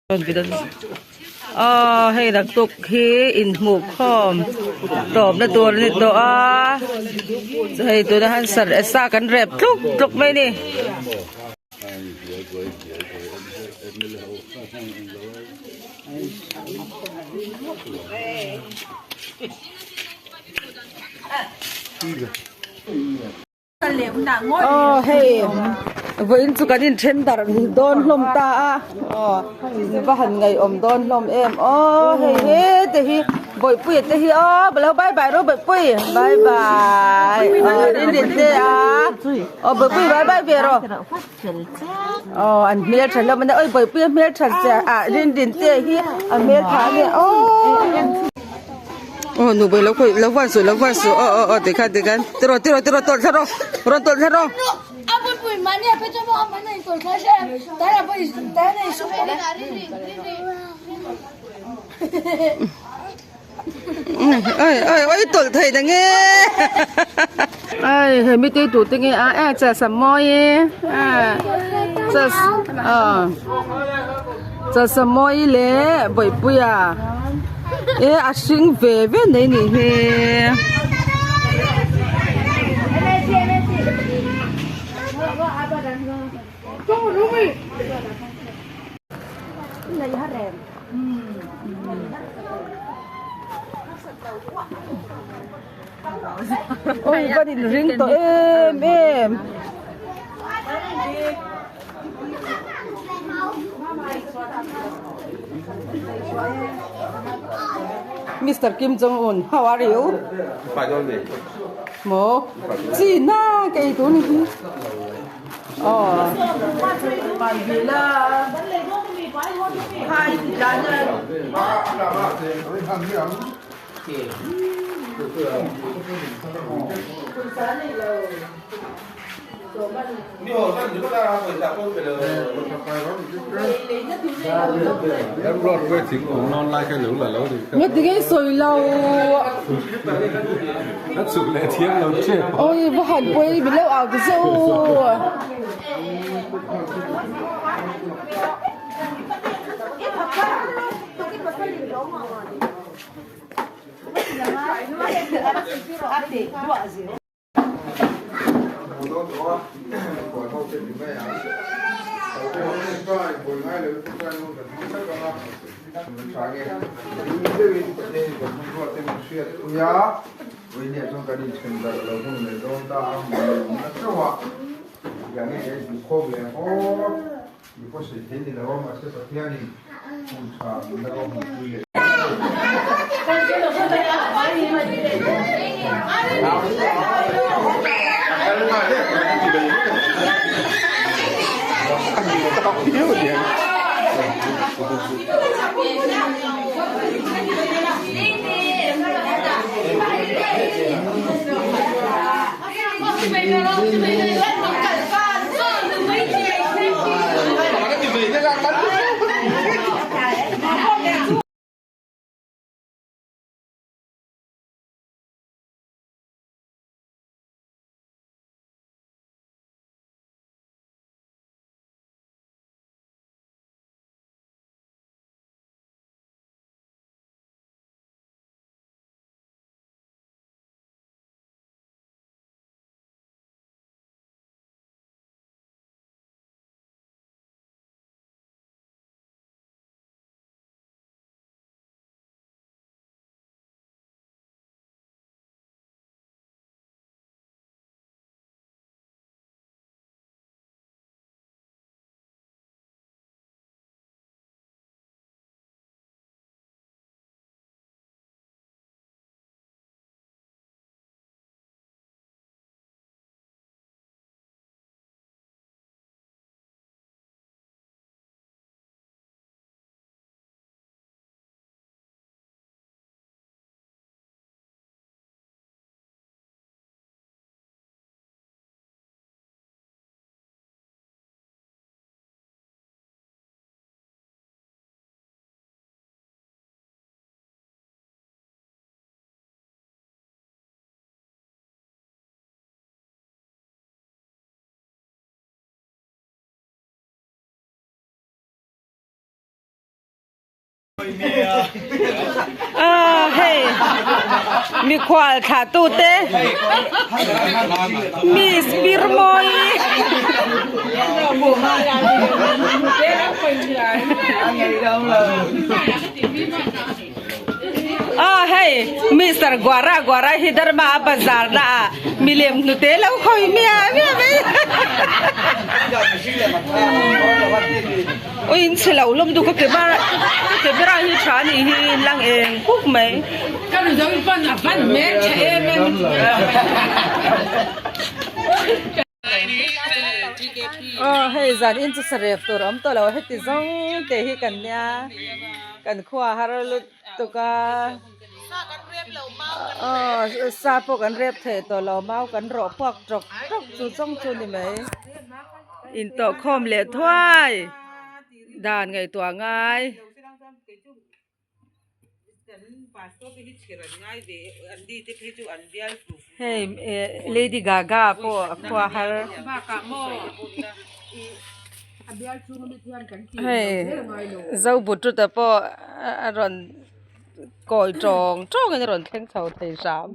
Aw hei naktuk hi inhmuh khawm tawpna tur a ni tawh a hei tunah hian sa kan rep tluk tluk mai a ni. Aw hei vawiin chu kan inthen darh dawn hlawm ta a aw va han ngaihawm dawn hlawm em aw hei hete hi bawihpuia te hi aw lo bye bye rawh bawihpui bye bye aw rin te a aw bawihpui bye bye ve rawh aw an hmeltha hlawm a nia awi bawihpuia hmeltha zia ah rin rin te hi a hmeltha a nia aw. Aw nu bai lo khawih lo van suh lo van suh aw aw aw tikhan tikhan tiraw tiraw tiraw tawlh thla rawh rawn tawlh thla rawh. Oi oi oi tawlh thei na nge ai he mi te tu te nge a e cha sam mawi a cha a cha sam mawi le bawihpuia e a hring ve ve nei nih hi. Ôi va din ring tawh em em. Mister Kim Jong Un, how are you? Mo, chi na kei tu ni hi. Oh. Nga ti nge sawi lo. Oi va han pawi min lo au ta zeuh. Ah hei mikhual thlah tu te miss Birmawi ah hei mister Guara Guara hi Dharma a bazar na ah milem hnute lo hawi miah miah mai Ui in chhe lo hlawm duh ka camera ka camera hi tha anih hi lang eng kuk mai. Aw hei zan in chu sarep tur a awm tawh lo heti zawng te hi kan nia kan khua har lutuk a aw sa pawh kan rep thei tawh lo mau kan rawh puak tawk tawk chu zawng chu ni mai. Intawhkhawm leh thuai dan ngaihtuah ngai. Hei Lady Gaga pawh a khua har. Hei Zobututa pawh a rawn kawi tawng tawngin a rawn thleng chho thei hram.